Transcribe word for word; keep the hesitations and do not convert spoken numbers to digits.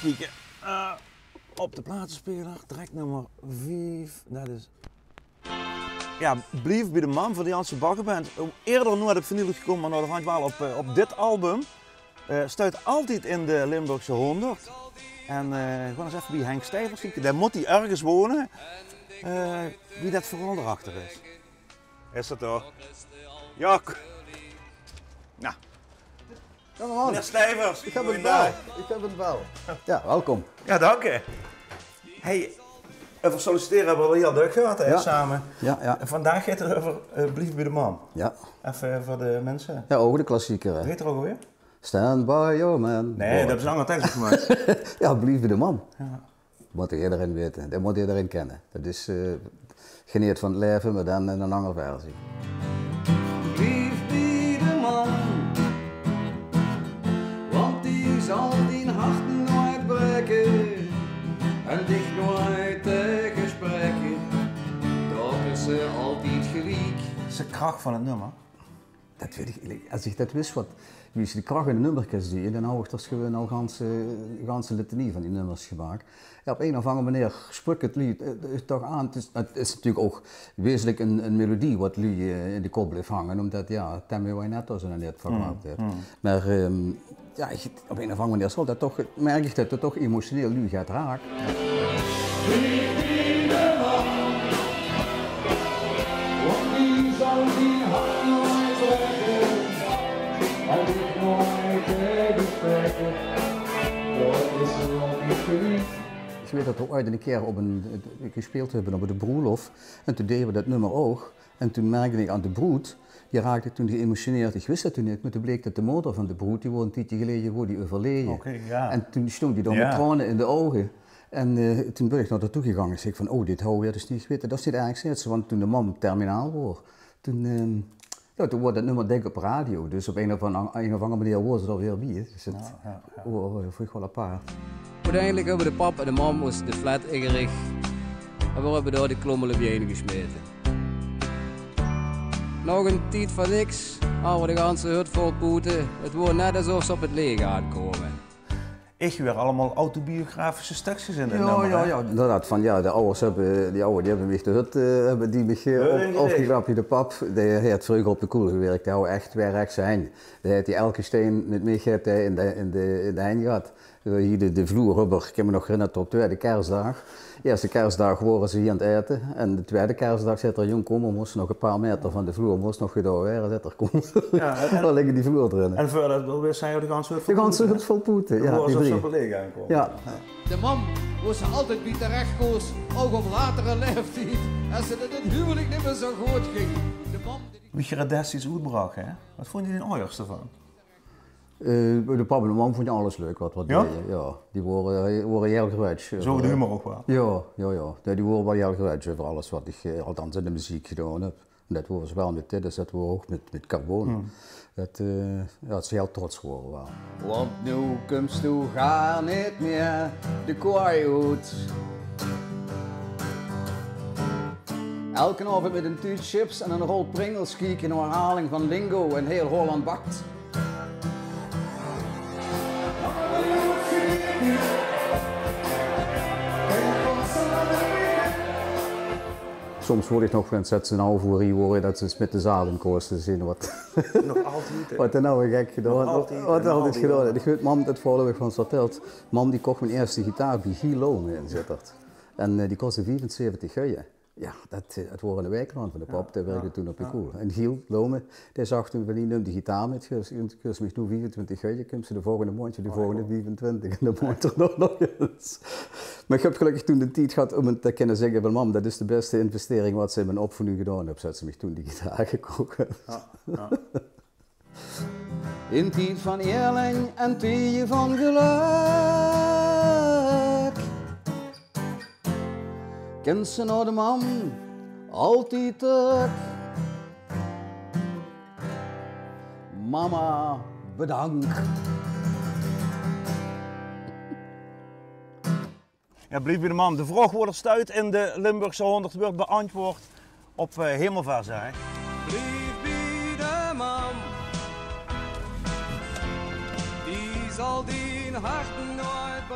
Kieke, eh, op de platespeler, track nummer vief, det is, jao, Blief bie de Mam van de Janse Baggeband. Eerder noe op vinyl oetgekómme, mer noe de Frans waal op, eh, op dit album. Eh, steit altied in de Limburgse hónderd. En, eh, gewoon ins effe bie Henk Stijvers kieke. Dae mót hie örges wone, eh, wie det verhaol d'rachter is. Is det toch? Jacques. Nou, meneer Stijvers, ich höb 'm waal. Ich höb 'm waal. Jao, welkom. Jao, dank uch. Hey, euver sollicitere höbbe v'r 't al drök gehad, hè, same. Jao, jao. En vandaag geit 't euver, eh, Blief bie de Mam. Jao. Effe veur de minse. Jao, ouch de klassieker, hè. Wie geit 'r ouch alweer? Stand by your man. Nae, det is 'n anger teks gemaak. Jao, Blief bie de Mam. Jao. Mót ederein weite, det mót ederein kènne. Det is, eh, Geneet van 't laeve, mer dan in 'n anger versie. Blief bie de mam, want die zal dien hart nooit breke en dich nooit tegenspreke. Dat is ze altied geliek. Det is de krach van 't nummer. Det weit ich, es ich det wis, wat, wie se de krach in de nummerkes zuus, dan hauw ich d'r gewoon al ganse, ganse litanie van die nummers gemaak. Jao, op ein of anger meneer sprik 't leed, eh, eh, toch aan. 't Is, 't is natuurlik ouch wezenlik ein, ein melodie wat luuj, eh, in de kop blief hange, ómdet, jao, Tell Me Why Not d'r zoe net van gemaak haet. Mer, ehm, jao, ich, op ein of anger meneer zal det toch, merk ich det 't toch emotioneel luuj geit raak. Ich weit det v'r oeats eine kier op ein, gespeeld höbbe op de broelof. En toen deje v'r det nummer ouch. En toen merkde ich aan de broed, die raakde toen geëmotioneerd. Ich wis det toen neet, mer toen bleek det de moder van de broed, die woor ein tiedje geleje, woor die euverleje. Oké, jao. En toen stóng die dao mit traone in de ouge. En, eh, toen bön ich nao häör toe gegange. Ich zèk van: "Oh, dit hauw v'r dus neet gewete." "Det is neet erg," zaet ze, "want toen de mam terminaal woor, toen, ehm, jao, toen woor det nummer dèk op de radio." Dus op ein of an-, ein of anger meneer woor ze d'r weer bie. Dus 't, jao, jao, jao. Woor, woor, vónj ich waal apart. Oeteindelik höbbe de pap en de mam ós de flat ingerich en v'r höbbe dao de klómmele bie-ein gesmete. Nog ein tied van niks, mer v'r de ganse hut vol poete. 't Woor net esof ze op 't leech aankome. Ech weer allemaol autobiografische stökskes in 't nummer, hè? Jao, jao, inderdaad. Van, jao, de awwers höbbe, die awwe, die höbbe mich de hut, eh, höbbe die mich, eh, opgegrapt. De pap, dae haet vreuger op de koel gewirk. Dae hauw ech twie rechtse henj. Dae haet die elke stein mit mich, haet dae in de, in de, in de henj gehad. Hie de, de vloer rubber, ich kin mich nog herinnere, tot twiede kersdaag. Eerste kersdaag wore ze hie aan 't aete en de twiede kersdaag zaet 'r: "Jóng, kóm, 't mós nog e paar maeter van de vloer mós nog gedaon waere," zaet 'r, "kóm." Jao, en dan ligke die vloer d'rin. En veur det wis hae de ganse hut vol poete. De ganse hut vol poete, jao, die drie. Jao. De mam, wo ze altied bie terech kós, ouch op latere laeftied, es 't in 't huwelik neet mie zoe good ging. De mam die... Wie geer 't destieds oetbrach, hè? Waat vónje die 't aoiers d'rvan? Eh, de pap en de mam vónje alles leuk wat, wat v'r deje. Jao, die wore, eh, wore hiel gruuets. Zoe de humor ouch waal? Jao, jao, jao. Nae, die wore waal hiel gruuets euver alles wat ich, eh, althans in de meziek gedaon höb. En det wore ze waal mit dit, dus det wore ouch mit, mit Carbon. Det, eh, jao, det ze hiel trots wore waal. Want noe kums doe gaar neet mie de kooi oet. Elken aovend mit ein tuut chips en ein rol Pringles kieke nao 'n herhaling van Lingo en Heel Holland Bakt. Soms wól ich nog ins det ze noe veur hie wore, det ze ins mit de zaal in kóste zeen. Nog altied, hè? Waat d'r noe gek gedaon, waat d'r altied gedaon haet. Ich weit, mam, det verhaol höb ich waal ins vertèld. Mam die koch mien ierste gitaar bie Giel Lome in Zitterd. En, eh, die kosde viefenzeventig gulje. Jao, det, eh, 't woor eine waekloon van de pap, dae wirkde toen op de koel. En Giel Lome, dae zag toen van: "Num die gitaar mit, geus, geus mich noe viefentwintig gulje, kums se de volgende maondj, de volgende viefentwintig en de maondj d'rnao nog ins." Mer ich höb gelökkig toen de tied gehad óm 't te kinne zègke van: "Mam, det is de bèste investering waat se in mien opvoeding gedaon höbs, det se mich toen die gitaar gekoch höbs." Jao, jao. In tied van ellenj en tieje van gelök, kins se nao de mam altied trök. Mama, bedank. Jao, Blief bie de Mam. De vraog wo d'r steit in de Limburgse hónderd weurt beantwoord op, eh, Hemelvaartsdaag. Blief bie de mam. Die zal dien hart nooit